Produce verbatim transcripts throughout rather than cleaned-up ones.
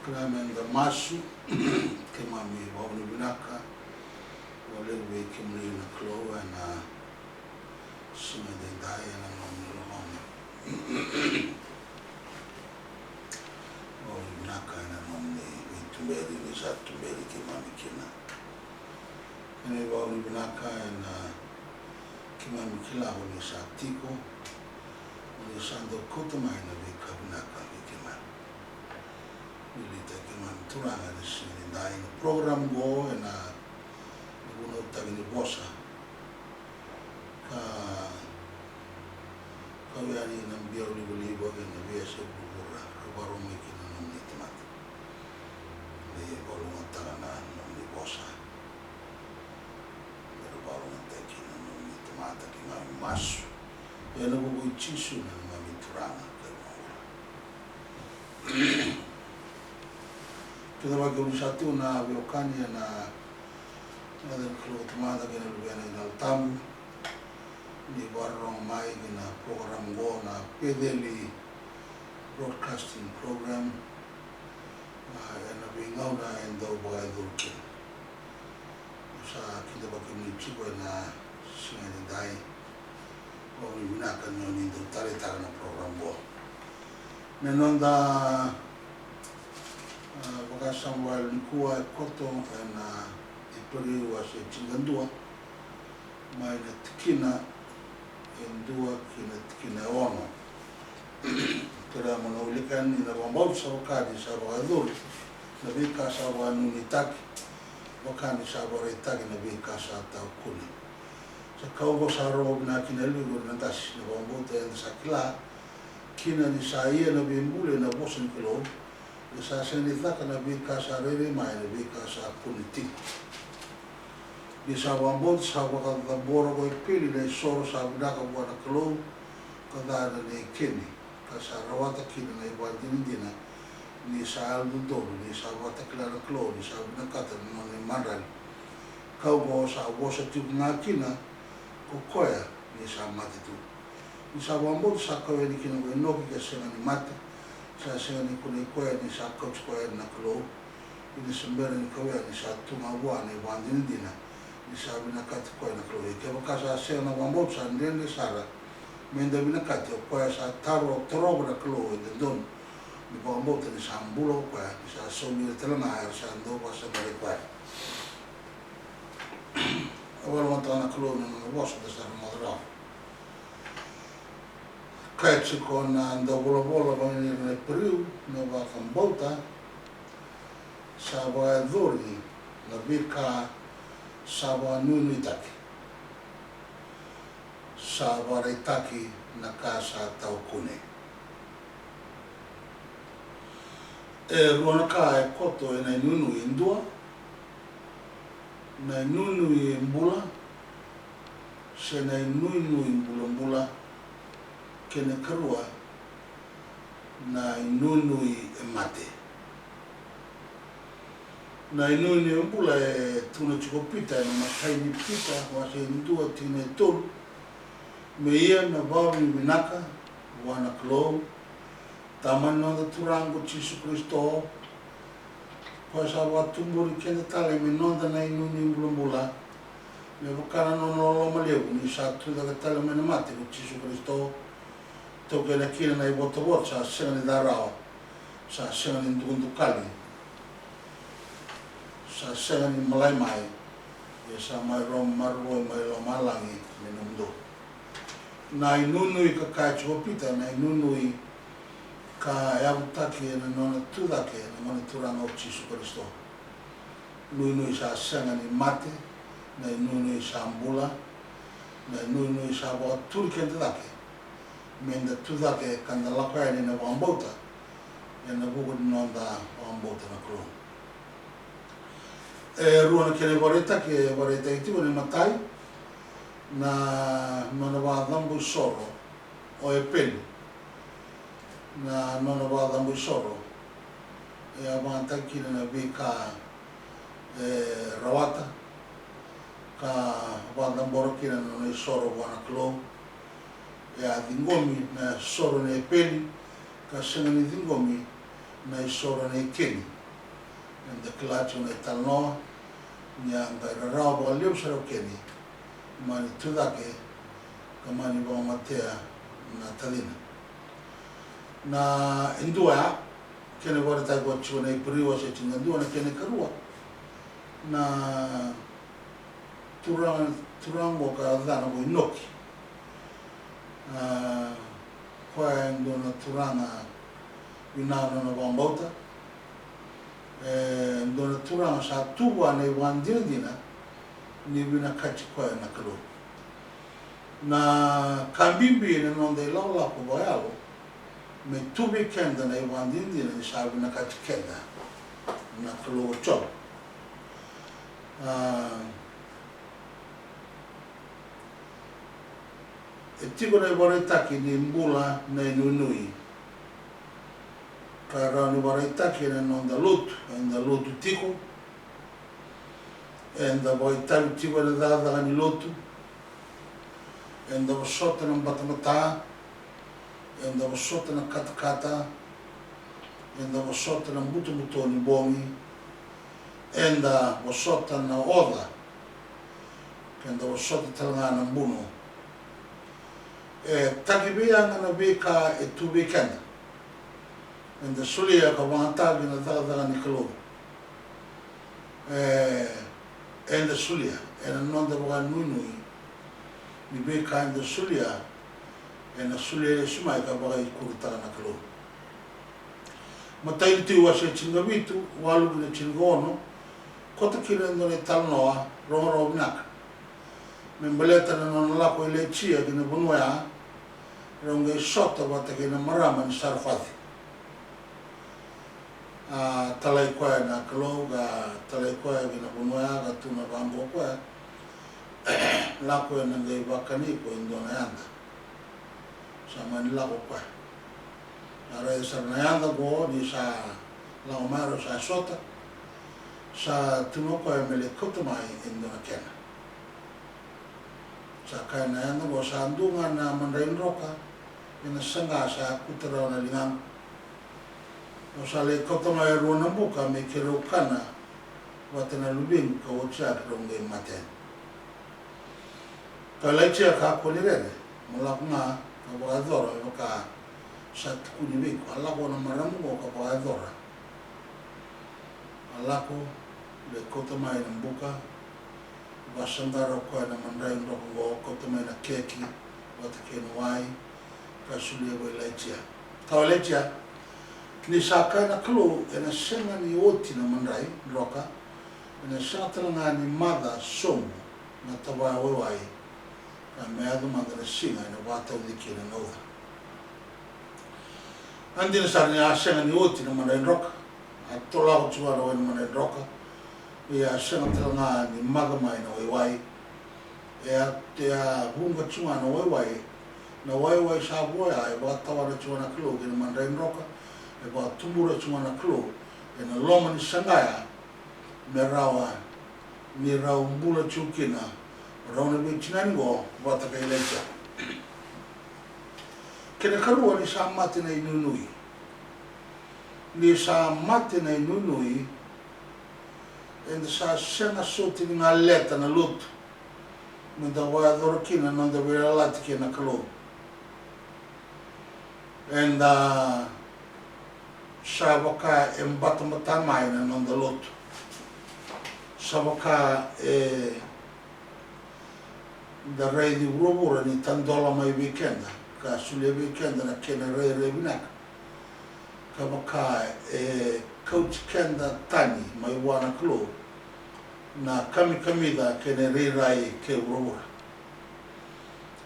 Keimami da masu. Keimami vakavinavinaka vakalevu vei kemuni na Kalou ena siga edaidai ena nomuni loloma. Vakavinavinaka ena nomuni veituberi ni sa tuberi keimami kina. Keimami vakavinavinaka ena keimami kila o ni sa tiko, o ni sa dau kauta mai na veika vinaka vei keimami. Ni liutaki keimami Turaga ena siga edaidai na program qo ena vunautaki ni vosa ka kau yani na biau livaliva kei na veiyasai vuravura ra vakarorogo mai kina na nomuni tamata. Ni vakalougatataka na nomuni vosa. Me ra vakalougatataki kina na nomuni tamata. Keimami masu ena vuku i Jisu na neimami Turaga ka iVakabula. Kidavaki o ni sa tu na veiwekani ena yaca ni Kalou Tamada kei na Luvena kei na Yalo Tabu. Ni vakarorogo mai ki na program qo na Peceli Broadcasting Program. A, ena veigauna e dau vakayacori kina. Au sa kidavaki kemuni tiko ena siga edaidai. Vakavinavinaka ni o ni dau taleitaka na program qo. Na noda, a, vakasama vakayalo nikua e koto ena Iperiu wase tinikadua, mai na tikina e dua ki na tikina e ono. Kerea mo na wilika yani na vakabauta sa vaka ni sa vakayacori na veika sa vakanuinuitaki, vaka ni sa vakaraitaki na veika sa tawa kune. Sa ka oqo sa rogo vinaka kina e liu na qase, na vakabauta eda sa kila kina ni sa ia na veibuli ena vosa ni Kalou, ni sa sega ni caka na veika sa rairai mai na veika sa kune tiko. Ni sa vakabauta sa vakacabora ko Epeli na isoro sa vinaka vua na Kalou ka ca na nei Keni, ka sa rawata kina na ivakadinadina ni sa yalododonu ni sa vakatakila na Kalou ni sa vinakata na nona imadrali. Ka oqo sa vosa tiko ga kina ko koya ni sa mate tu. Ni sa vakabauta sa kau yani kina ko Inoki ka sega ni mate, sa sega ni kunei koya ni sa kauti koya yani na Kalou. Ia ni sa bera ni kau yani sa tu ga vua na ivakadinadina ni sa vinakati koya na Kalou. Ia kevaka sa sega na vakabauta sa dredre sara meda vinakati o koya sa taro, torova na Kalou e dodonu ni vakabauta ni sa bula ko koya, ni sa saumi ira tale ga era sa dau vakasaqarai koya. Au vakalougatataka na Kalou na nona vosa da sa rogoca rawa. Kaya tiko na dauvolavola vakavinaka na Iperiu, na vakabauta sa vakayacori na veika sa vakanuinuitaki, sa vakaraitaki na ka sa tawa kune. E rua na ka e koto ena inuinui. E dua, na inuinui e bula se na inuinui bulabula, kei na karua, na inuinui e mate. Na inuinui e bula e tukuna tiko o Pita ena imatai ni Pita wase e dua tikina e tolu: Me ia na vakavinavinaka vua na Kalou, Tama ni noda Turaga ko Jisu Karisito, koya sa vakatuburi keda tale me noda na inuinui bulabula, me vaka na nona loloma levu ni sa tucake tale mai na mate ko Jisu Karisito, taukena kina na ivotavota sa sega ni ca rawa, sa sega ni dukadukali, sa sega ni malai mai, ia sa mai ro-, maroroi mai lomalagi me nomudou. Na inuinui ka kaya tiko o Pita, na inuinui ka yavutaki ena nona tucake na Gone Turaga o Jisu Karisito. Inuinui sa sega ni mate, na inuinui sa bula, na inuinui sa vakaturi keda cake meda tucake ka da lako yani ena vakabauta, ena vuku ni noda vakabauta na Kalou. E rua na kena ivakaraitaki e vakaraitaki tiko ena imatai, na nona vakacabo isoro o Epeli. Na nona vakacabo isoro e a vakayagataki kina na veika e rawata, ka vakacabora kina na nona isoro vua na Kalou. E a ciqomi na isoro nei Epeli, ka sega ni ciqomi na isoro nei Keni. Eda kila tiko na italanoa ni a qai rarawa vakalevu sara o Keni, mani tu cake ka mani vakamatea na tacina. Na e dua ya, kena ivakaraitaki ko tiko na Iperiu wase tinikadua na kena ikarua. Na turaga, turaga oqo ka yacana ko Inoki. A, koya e dua na turaga vinaka na nona vakabauta. E dua na turaga sa tu vua na ivakadinadina ni vinakati koya na Kalou. Na ka bibi ena noda ilakolako vakayalo me tu vei keda na ivakadinadina ni sa vinakati keda na Kalou o Jiova. A, e tiko na ivakaraitaki ni bula na inuinui ka rawa ni vakaraitaki ena noda lotu, eda lotu tiko, eda vakaitavi tiko ena cakacaka ni lotu, eda vosota na batabata, eda vosota na katakata, eda vosota na butobuto ni bogi, eda vosota na oca, keda vosota tale ga na buno. E taki vei yaga na veika e tu vei keda. Eda solia ka vagataki na cakacaka ni Kalou. E, eda solia ena noda vakanuinui ni veika eda solia ena solia lesu mai ka vakaikuritaka na Kalou. Matai ni Tui wase tinikavitu, walu ki na tinikaono, koto kina e dua na italanoa rogorogo vinaka me baleta na nona lako o Ilaija ki na vanua ya, rau qai sota vata kei na marama ni Sarefati. A talai koya na Kalou ka talai koya ki na vanua ya ka tukuna vaqo o koya, lako ena qai vakani iko e dua na yada. Sa mani lako o koya. A raica sara na yada oqo ni sa lako mai, rau sa sota. Sa tukuna o koya me lai kauta mai e dua na kena. Sa kaya na yada oqo, sa dua ga na madrai droka ena saqa sa yakuta rawa na ligaqu. Au sa lai kauta mai e rua na buka me keirau kana vata na luvequ ka oti ya keirau qai mate yani. Ka Ilaija, kakua ni rere, mo lako ga ka vakayacora me vaka sa tukuni vei iko. A lako na marama oqo ka vakayacora. A lako, lai kauta mai na buka, vakasaqara o koya na madrai droka oqo, kauta mai na keki vata kei na wai, ka solia vei Ilaija. Ka o Ilaija, ni sa kaya na Kalou ena sega ni oti na madrai droka, ena sega tale ga ni maca sobu na tavaya waiwai, ka me yaco mada na siga ena vakatauci kina na uca. A dina sara ni a sega ni oti na madrai droka, a tolako tiko na wai na madrai droka, ia a sega tale ga ni maca mai na waiwai. E a, e a vuqa tiko ga na waiwai, na waiwai sa vo ya e vakatawana tiko na Kalou kei na madrai droka, e vakatubura tiko ga na Kalou ena loma ni saqa ya, me rawa ni rau bula tiko kina rau na veitinani oqo vata kei Ilaija. Kena ikarua, ni sa mate na inuinui. Ni sa mate na inuinui, eda sa sega soti ni galeta na lotu meda vakayacora kina na noda veiyalayalati kei na Kalou. Eda sa vaka e batabata mai na noda lotu. Sa vaka eda raici vuravura ni tadola mai vei keda ka solia vei keda na kena rairai vinaka. Ka vaka e kauti keda tani mai vua na Kalou na kamikamica kei na irairai kei vuravura.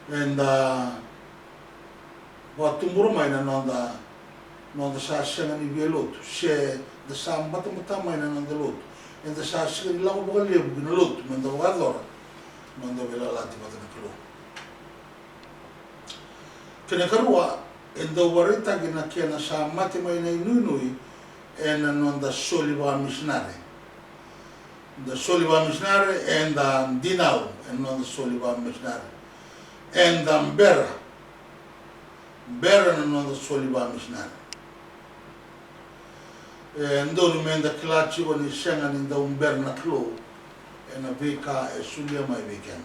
Eda vakatubura mai na noda, noda sa sega ni via lotu, se da sa batabata mai na noda lotu, eda sa sega ni lako vakalevu ki na lotu meda vakayacora na noda veiyalayalati vata na Kalou. Kena ikarua, e dau vakaraitaki na kena sa mate mai na inuinui ena noda soli vakamisinare. Da soli vakamisinare, eda dinau ena noda soli vakamisinare. Eda bera, bera na noda soli vakamisinare. E dodonu meda kila tiko ni sega ni dau bera na Kalou ena veika e solia mai vei keda.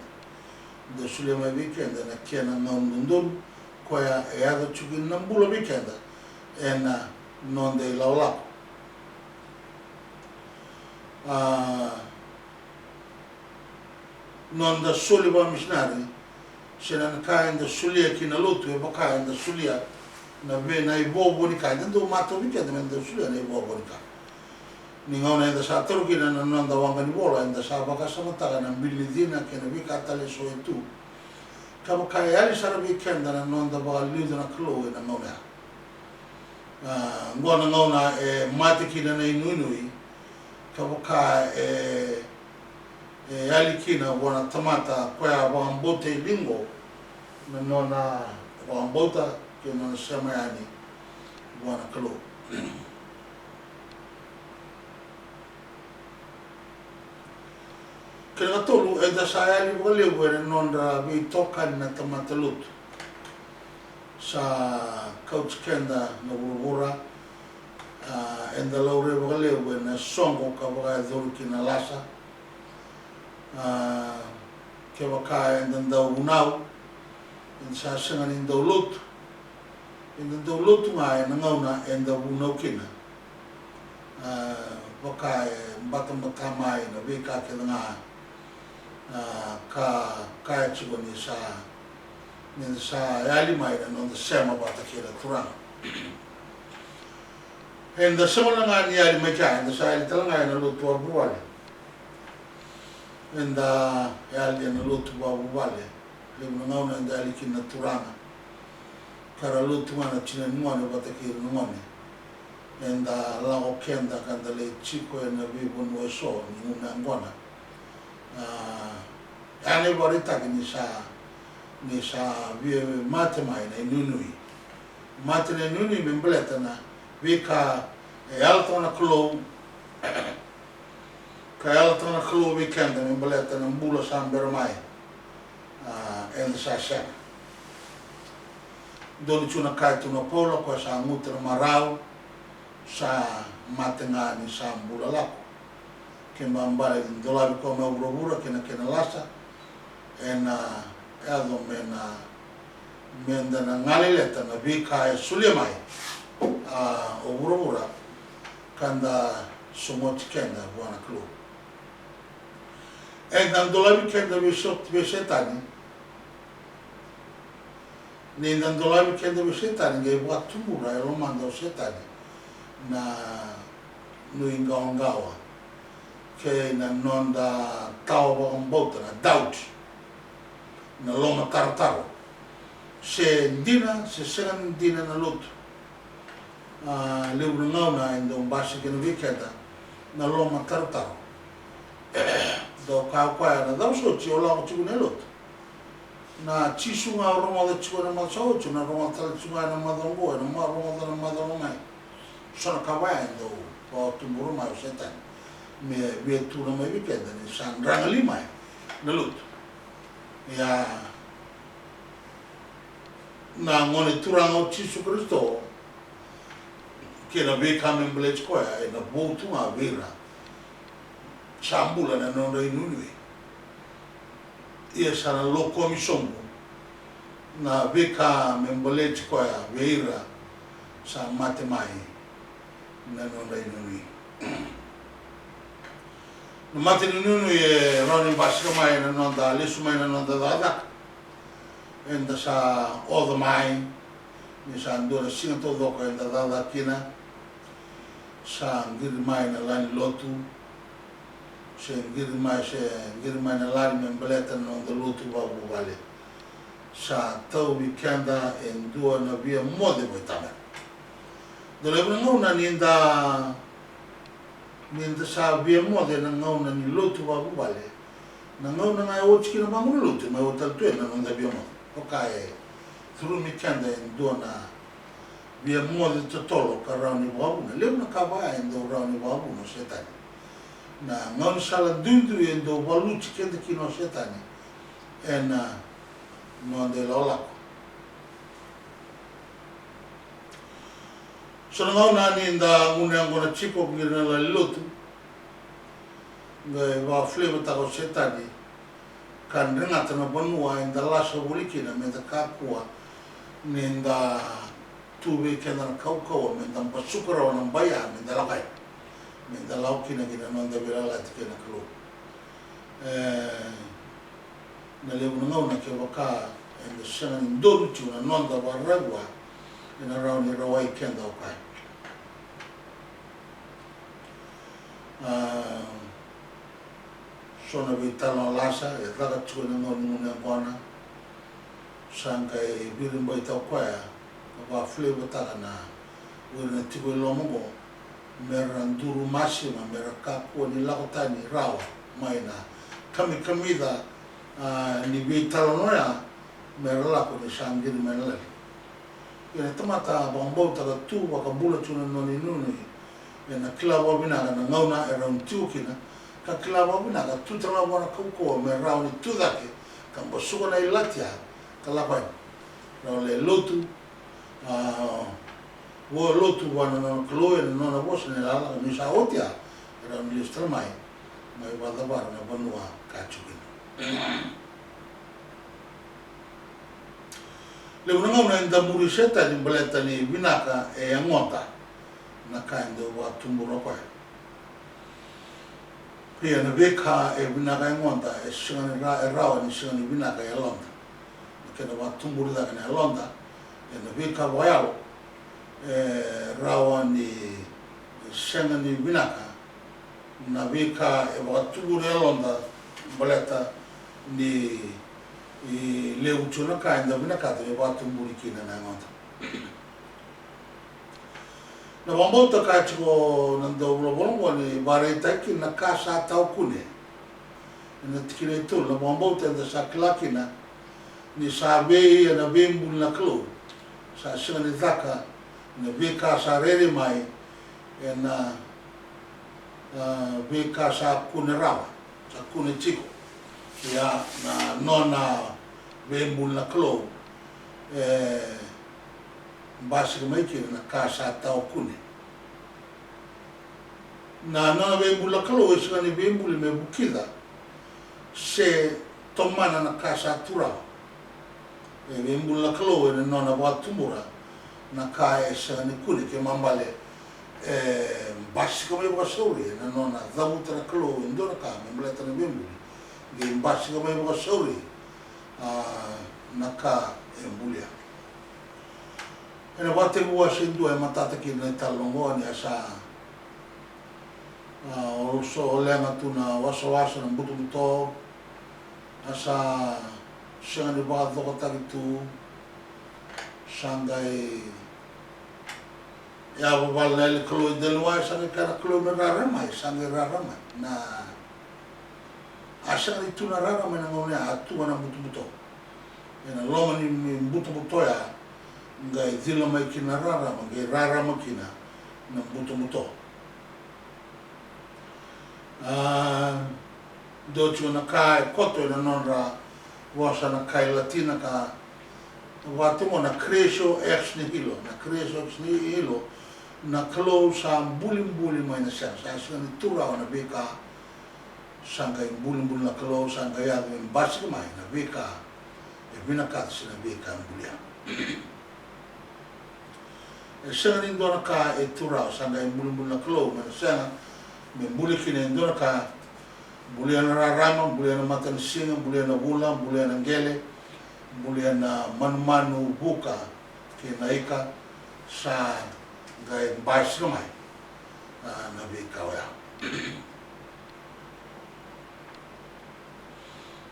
Dau solia mai vei keda ena kena gauna dodonu, koya e yaco tiko kina na bula vei keda ena noda ilakolako. A, noda soli vakamisinari, se na ka eda solia ki na lotu, e vaka eda solia na vei, na ivovo ni ka. Eda dau matau vei keda meda solia na ivovo ni ka. Ni gauna eda sa taura kina na noda waqa ni vola, eda sa vakasamataka na bili ni cina kei na veika tale eso e tu. Ka vaka e yali sara vei keda na noda vakaliuca na Kalou ena gauna ya. A, qo na gauna e mate kina na inuinui, ka vaka e, e yali kina vua na tamata koya vakabauta e liu qo na nona vakabauta kei na nona sema yani vua na Kalou. Kena ikatolu, eda sa yali vakalevu ena nodra veitokani na tamata lotu. Sa kauti keda na vuravura, a, eda laurai vakalevu ena soqo ka vakayacori kina lasa. A, kevaka eda dau vunau, eda sa sega ni dau lotu, eda dau lotu ga ena gauna eda vunau kina. A, vaka e batabata mai na veika kece ga, a, ka, ka kaya tiko ni sa, ni sa yali mai na noda sema vata kei na Turaga. Eda sega walega ni yali mai kea, eda sa yali tale ga ena lotu vakavuvale. Eda yali ena lotu vakavuvale. Levu na gauna eda yali kina na turaga, ka ra lotu ga na tina ni gone vata kei ira na gone. Eda lako keda ka da lai tiko ena veivanua eso ni gauna yaqona. A, ya na ivakaraitaki ni sa, ni sa via mate mai na inuinui. Mate na inuinui me baleta na veika e yalataka na Kalou, ka yalataka na Kalou vei keda me baleta na bula sa bera mai. A, eda sa sega. Donu tu na ka e tukuna o Paula, koya sa guta na marau, sa mate ga ni sa bula lako. Kena ibalebale ni dolavi koya mai vuravura kei na kena lasa, ena yaco me na, meda na galeleta na veika e solia mai, a, o vuravura, ka da sogoti keda vua na Kalou. Eda dolavi keda vei so-, vei Setani. Ni da dolavi keda vei Setani, qai vakatubura e lomada o Setani na nuiqawaqawa kei na noda tawa vakabauta, na doubt, na lomatarotaro, se dina se sega ni dina na lotu. A, levu na gauna e dau basika kina vei keda na lomatarotaro. Dau kaya o koya, na cava soti o lako tiko ena lotu? Na Jisu ga o rogoca tiko ena macawa sa oti, na rogoca tale tiko ga ena macawa oqo, ena ma-, rogoca na macawa mai. So na ka vaya e dau vakatubura mai o Setani me via tukuna mai vei keda ni sa dragali mai na lotu. Ia, na Gone Turaga o Jisu Karisito kei na veika me baleti koya ena vou tu ga vei ira sa bula ena nodra inuinui. Ia sa na lokomi sobu na veika me baleti koya vei ira sa mate mai na nodra inuinui. Na mate ni inuinui e rawa ni basika mai na noda lesu mai na noda cakacaka. Eda sa oca mai, ni sa dua na siga taucoko eda cakacaka kina, sa qiri mai na lani lotu, se qiri mai, se qiri mai na lani me baleta na noda lotu vakavuvale. Sa tauvi keda e dua na via moce vakaitamera. Dau levu na gauna ni da, ni da sa via moce na gauna ni lotu vakavuvale, na gauna ga e oti kina vaqo na lotu, mai oti tale tu ena noda via moce. Vaka e curumi keda e dua na via moce totolo ka rawa ni vakavuna. Levu na ka vaya e dau rawa ni vakavuna o Setani. Na gaunisala duidui e dau valuti keda kina o Setani ena noda ilakolako. So na gauna ni da gunu yaqona tiko vei ira na lewenilotu, qai vakaflavor-taka o Setani ka dregata na vanua eda lasa voli kina, meda kakua ni da tu vei keda na kaukauwa, meda basuka rawa na bai ya, meda lako yani, meda lako kina ki na noda veiyalayalati kei na Kalou. E, na levu na gauna kevaka eda sega ni donu tiko na noda vakararavi vua, ena rawa ni rawai keda o koya. A, so na veitalanoa lasa e caka tiko ena gauna ni gunu yaqona, sa qai viribaitaka o koya, vakaflavor-taka na, o ira na tiko i loma oqo, mera duru masima, mera kakua ni lako tani rawa mai na kamikamica, a, ni veitalanoa ya, mera lako ni sa qiri mai na lali. Ia na tamata vakabauta ka tu vakabula tu na nona inuinui, ena kila vakavinaka na gauna e rawa ni tiko kina, ka kila vakavinaka tu tale ga vua na kaukauwa me rawa ni tu cake ka basuka na ilati ya, ka lako yani. Rawa ni lotu, a, vo lotu vua na nona Kalou ena nona vosa ni yalayala, ka ni sa oti ya, e rawa ni lesu tale mai, mai vakacavara na vanua ka tiko kina. Levu na gauna eda muri Setani baleta ni vinaka e yagoda na ka e dau vakatubura o koya. Ia na veika e vinaka e yagoda e sega ni ra-, e rawa ni sega ni vinaka e yaloda. Na kena vakatuburi cake na yaloda ena veika vakayalo, e rawa ni sega ni vinaka na veika e vakatuburi e yaloda, baleta ni, e, levu tiko na ka eda vinakata me vakatuburi kina na yagoda. Na vakabauta ka tiko na dauvolavola oqo ni vakaraitaki kina na ka sa tawa kune. Ena tikina e tolu, na vakabauta eda sa kila kina ni sa vei ena veibuli na Kalou, sa sega ni caka na veika sa rairai mai ena, a, veika sa kune rawa, sa kune tiko. Ia na nona veibuli na Kalou e basika mai kina na ka sa tawa kune. Na nona veibuli na Kalou e sega ni veibuli me vukica se tomana na ka sa tu rawa. E veibuli na Kalou ena nona vakatubura na ka e sega ni kune, kena ibalebale e basika mai vakasauri, ena nona cavuta na Kalou e dua na ka me baleta na veibuli, qai basika mai vakasauri, a, na ka e bulia. Ena Vakatekivu wase dua e matata kina na italanoa oqo ni a sa, a, o so, o leqa tu na wasawasa, na butobuto, a sa sega ni vakacokotaki tu, sa qai yavavala na yali kalou e delaniwai, sa qai kaya na Kalou me rara mai, sa qai rara mai. Na, a sega ni tu na rarama ena gauna ya, a tu ga na butobuto. Ena loma ni, ni butobuto ya, qai cila mai kina na rarama, qai rarama kina na butobuto. A, dua tiko na ka e koto ena nodra vosa na kai Latina ka vaka tu qo na creatio ex nihilo, na creatio ex nihilo, na Kalou sa bulibuli mai na sega, sa sega ni tu rawa na veika, sa qai bulibuli na Kalou, sa qai yaco me basika mai na veika e vinakata se na veika e bulia. E sega ni dua na ka e tu rawa, sa qai bulibuli na Kalou mai na sega me buli kina e dua na ka. Bulia na rarama, bulia na matanisiga, bulia na vula, bulia na qele, bulia na manumanu vuka kei na ika, sa qai basika mai, a, na veika oya.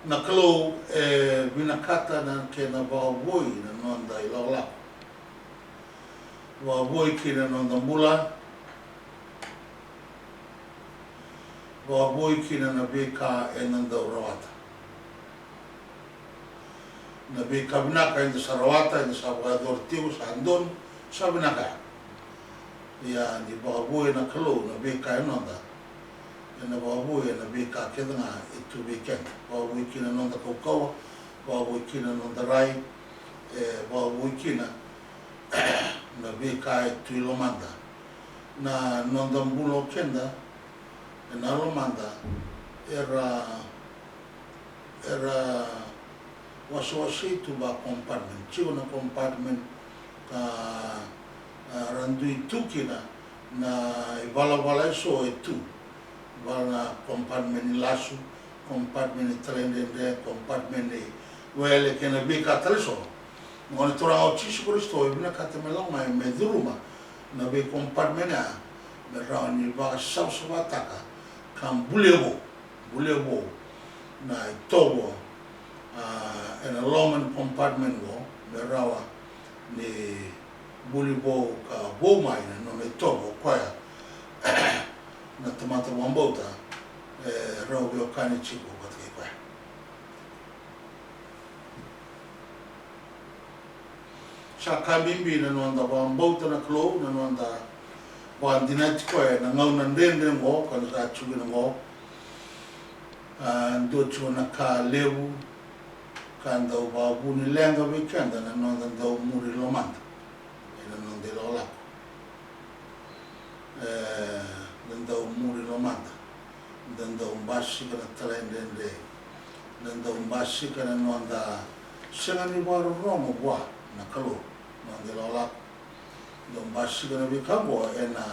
Na Kalou e vinakata na kena vakavoui na noda ilakolako. Vakavoui kina na noda bula. Vakavoui kina na veika eda dau rawata. Na veika vinaka eda sa rawata, eda sa vakayacora tiko, sa donu, sa vinaka. Ia ni vakavoui na Kalou na veika e noda, ena vakavoui ena veika kece ga e tu vei keda. Vakavoui kina na noda kaukauwa, vakavoui kina na noda rai, e vakavoui kina na veika e tu i lomada. Na noda bula o keda ena lomada, era, era wasewasei tu va compartment. Tiko na compartment ka, a, ra dui tu kina na ivalavala eso e tu. Vala na compartment ni lasu, compartment ni talaidredre, compartment ni wele kei na veika tale eso. Na Gone Turaga o Jisu Karisito e vinakata me lako mai me curuma na vei compartment ya, me rawa ni vakasavasavataka ka bulia vou, bulia vou na itovo, a, ena loma ni compartment qo, me rawa ni buli vou ka vou mai na nona itovo o koya na tamata vakabauta e rau veiwekani tiko vata kei koya. Sa ka bibi na noda vakabauta na Kalou, na noda vakadinati koya ena gauna dredre qo ka na sa tiko kina qo. A, dua tiko na ka levu ka dau vakavunileqa vei keda na noda dau muri lomada ena noda ilakolako. E, da dau muri lomada, da dau basika na talaidredre, da dau basika na noda sega ni vakarorogo vua na Kalou, noda ilakolako. Dau basika na veika oqo ena,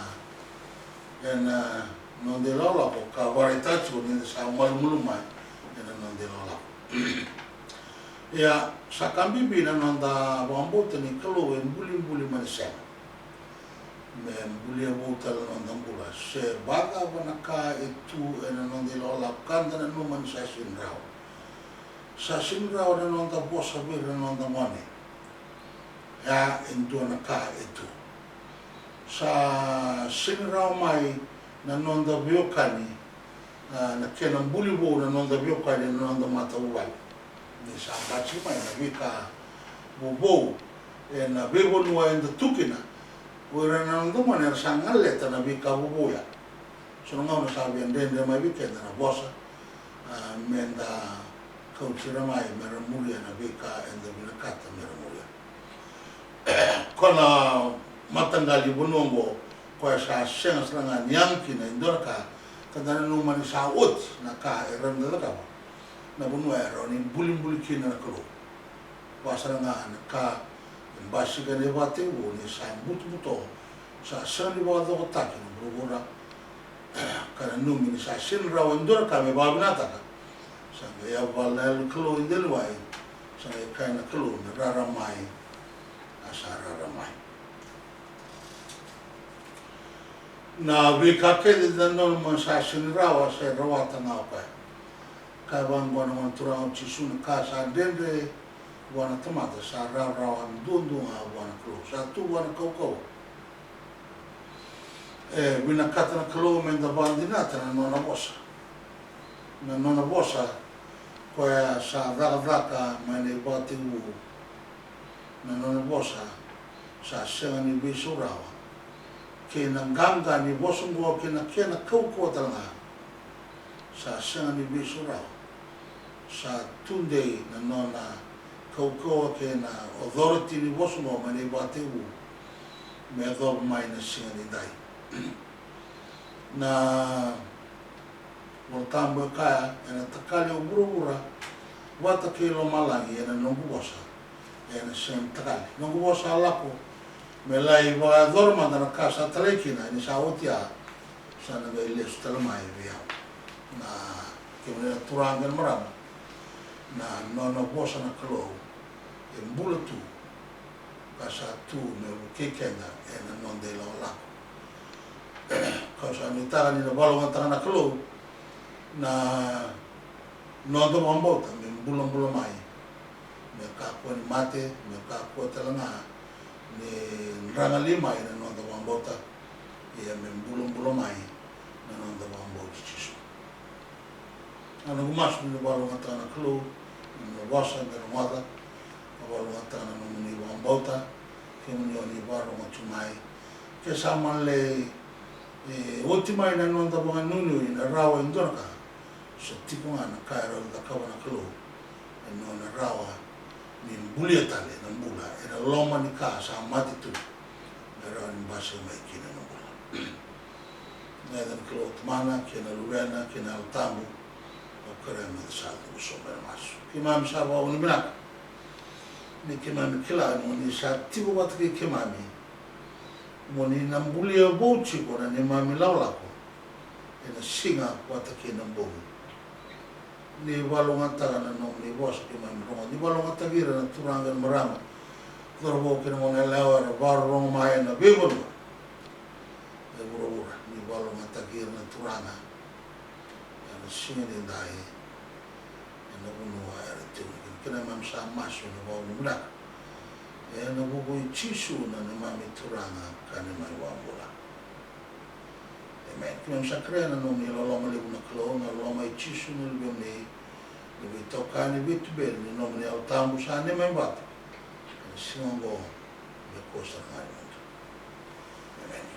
ena noda ilakolako ka vakaraitaka tiko ni da sa malumalumu mai ena noda ilakolako. Ia, sa ka bibi na noda vakabauta ni Kalou e bulibuli mai na sega. Me bulia vou tale na noda bula se vakacava na ka e tu ena noda ilakolako ka da nanuma ni sa sega ni rawa. Sa sega ni rawa na noda vosa vei ira na noda gone. Ia e dua na ka e tu. Sa sega ni rawa mai na noda veiwekani, a, na kena buli vou na noda veiwekani, na noda matavuvale. Ni sa basika mai na veika vovou ena veivanua eda tu kina, o ira na noda gone era sa galeta na veika vovou ya. So na gauna sa via dredre mai vei keda na vosa, a, meda kauti ira mai mera muria na veika eda vinakata mera muria. Ko na mataqali vanua oqo, koya sa sega sara ga ni yaga kina e dua na ka, ka da nanuma ni sa oti na ka e rawa ni da cakava. Na vanua e rawa ni bulibuli kina na Kalou. Vaka sara ga na ka e basika ena ivakatekivu ni sa butobuto, sa sega ni vakacokotaki na vuravura, ka nanumi ni sa sega ni rawa e dua na ka me vakavinakataka. Sa qai yavala na Yalo ni Kalou e delaniwai, sa qai kaya na Kalou me rara mai, a sa rara mai. Na veika kece da nanuma sa sega ni rawa, sa rawata ga o koya. Kaya vaqo na Gone Turaga o Jisu, na ka sa dredre vua na tamata sa rawarawa duadua ga vua na Kalou, sa tu vua na kaukauwa. E vinakata na Kalou meda vakadinata na nona vosa. Na nona vosa koya sa cakacaka mai na ivakatekivu. Na nona vosa sa sega ni veisau rawa. Kei na qaqa ni vosa oqo kei na kena kaukauwa tale ga sa sega ni veisau rawa. Sa tudei na nona kaukauwa kei na authority ni vosa oqo mai na ivakatekivu me yacova mai na siga nidai. Na Vola Tabu e kaya, ena takali o vuravura vata kei lomalagi ena noqu vosa. Ena sega ni takali. Noqu vosa a lako me lai vakayacora mada na ka sa talai kina, ni sa oti ya sa na qai lesu tale mai vei au. Na kemuni na turaga kei na marama, na nona vosa na Kalou e bula tu, ka sa tu me vukei keda ena noda ilakolako. Kau sa nuitaka ni na vakalougatataka na Kalou na noda vakabauta me bulabula mai, me kakua ni mate, me kakua tale ga ni dragali mai na noda vakabauta. Ia me bulabula mai na noda vakabauti Jisu. Na noqu masu ni na vakalougatataka na Kalou na nomuni vosa eda rogoca, na vakalougatataka na nomuni vakabauta, kemuni o ni vakarorogo tu mai. Ke sa mani lai, e, oti mai na noda vakanuinui na rawa e dua na ka, sa tiko ga na ka e rawa ni cakava na Kalou, e nona rawa ni bulia tale na bula ena loma ni ka sa mate tu. e rawa ni basika mai kina na bula. Na yaca ni Kalou Tamana kei na Luvena kei na Yalo Tabu. Au kerea me da sa cuva sobu ena masu. Keimami sa vakavinavinaka ni keimami kila ni o ni sa tiko vata kei keimami. Mo ni na bulia vou tiko na neimami lakolako ena siga vata kei na bogi. Ni vakalougatataka na nomuni vosa keimami rogoca. Ni vakalougatataki ira na turaga kei na marama, cauravou kei na goneyalewa era vakarorogo mai ena veivanua e vuravura. Ni vakalougatataki ira na turaga ena siga nidai ena vanua era tiko kina. Keimami sa masu ena vakavinavinaka ena vuku i Jisu na neimami Turaga ka neimami iVakabula. Emeni. Keimami sa kerea na nomuni loloma levu na Kalou, na loloma i Jisu na Luvemuni, na veitokani veituberi ni nomuni Yalo Tabu sa neimami vata ena siga oqo me kua sara ga ni mudu. Emeni.